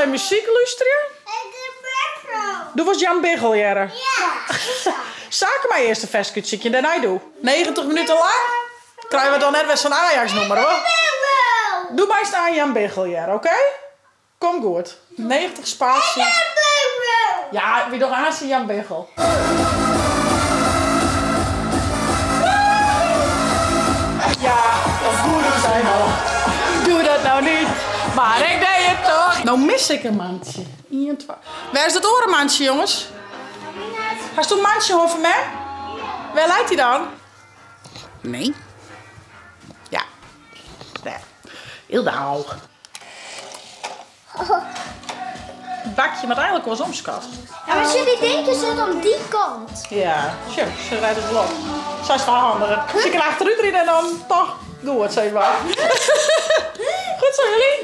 even muzyk lústerje. Doe wolst Jan Biggel hearre. Sake mei earst in ferske útsykje en dêrnei doe. 90 minuten lang krije we dan net wer sa'n Ajax-nûmer hoor. Doe meist aan Jan Biggel hearre, oké? Komt goed. 90 spatie. Ja, wy dogge aanst Jan Biggel. Ja, of moeder zei nog, doe dat nou niet, maar ik deed het toch. No mis ik in mantsje. Ien, twa. Wêr is dat oare mantsje, jonges? Hast in mantsje hân fan mem? Wêr leit dy dan? Nee. Ja. Dêr. Hielendal. Het bakje moat eigenlik oars omskat. Ja, mar sjoch, dy dinkjes sitte oan dy kant. Ja, sjoch, se rijdt it wol op. Sa is it foar handiger. Se kin achterút ride en dan toch goed, sis mar. Goed zo, jullie.